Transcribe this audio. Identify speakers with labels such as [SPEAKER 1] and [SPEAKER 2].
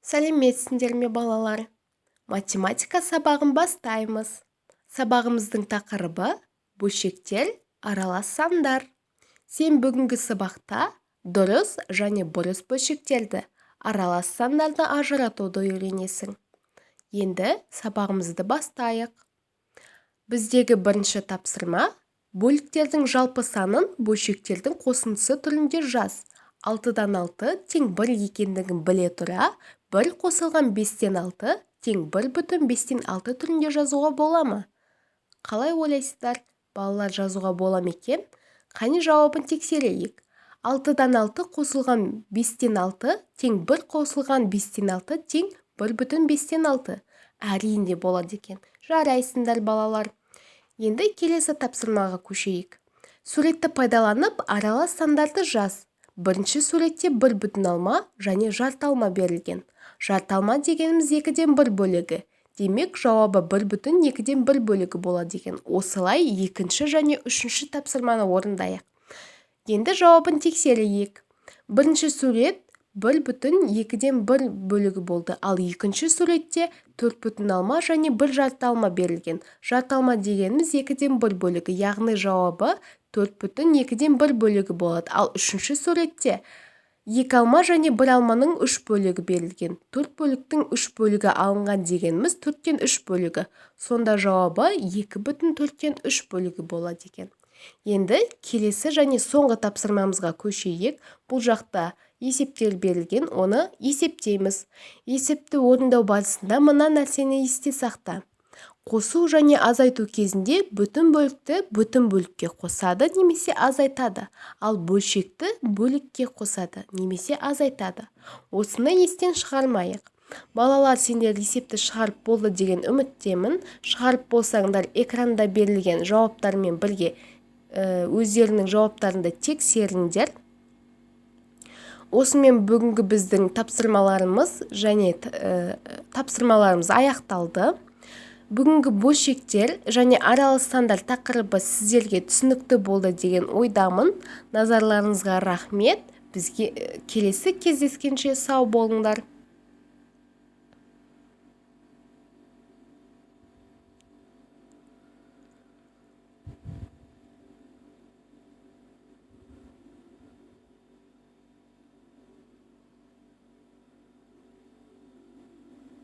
[SPEAKER 1] Сәлеметсіңдер ме, балалар! Математика сабағын бастаймыз. Сабағымыздың тақырыбы: бөлшектер, аралас сандар. Сен бүгінгі сабақта дұрыс және бұрыс бөлшектерді, аралас сандарды ажыратуды үйренесің. Енді сабағымызды бастайық. Біздегі бірінші тапсырма: бөліктердің жалпы санын бөлшектердің қосындысы түрінде жаз. 6-дан 6 тең 1 екендігін біле тұра, 1 қосылған 5-тен 6 тең 1 бүтін 5-тен 6 түрінде жазуға бола ма? Қалай ойлайсыздар, балалар, жазуға бола ма екен? Қане, жауабын тексерейік. 6-дан 6 қосылған 5-тен 6 тең 1 қосылған 5-тен 6 тең 1 бүтін 5-тен 6. Әрине, болады екен. Жарайсыңдар, балалар. Енді келесі тапсырмаға көшейік. Суретті пайдаланып, аралас сандарды жаз. Бірінші суретте бір бүтін алма және жарты алма берілген. Жарты алма дегеніміз екіден бір бөлігі. Демек, жауабы бір бүтін екіден бір бөлігі болады екен. Осылай екінші және үшінші тапсырманы орындайық. Енді жауабын тексерейік. Бірінші сурет бір бүтін екіден бір бөлігі болды. Ал екінші суретте төрт бүтін алма және бір жарты алма берілген. Жарты алма дегеніміз екіден бір бөлігі, яғни жауабы төрт бүтін екіден бір бөлігі болады. Ал үшінші суретте екі алма және бір алманың үш бөлігі берілген. Төрт бөліктің үш бөлігі алынған дегеніміз төрттен үш бөлігі. Сонда жауабы екі бүтін төрттен үш бөлігі болады екен. Енді келесі және соңғы тапсырмамызға көшейік. Бұл жақта есептер берілген, оны есептейміз. Есепті орындау барысында мына нәрсені есте сақта. Қосу және азайту кезінде бүтін бөлікті бүтін бөлікке қосады немесе азайтады, ал бөлшекті бөлікке қосады немесе азайтады. Осыны естен шығармайық. Балалар, сендер есепті шығарып болды деген үміттемін. Шығарып болсаңдар, экранда берілген жауаптармен бірге өздерінің жауаптарын да тексеріңдер. Осымен бүгінгі біздің тапсырмаларымыз және тапсырмаларымыз аяқталды. Бүгінгі бөлшектер және аралас сандар тақырыбы сіздерге түсінікті болды деген ойдамын. Назарларыңызға рахмет. Бізге келесі кездескенше сау болыңдар.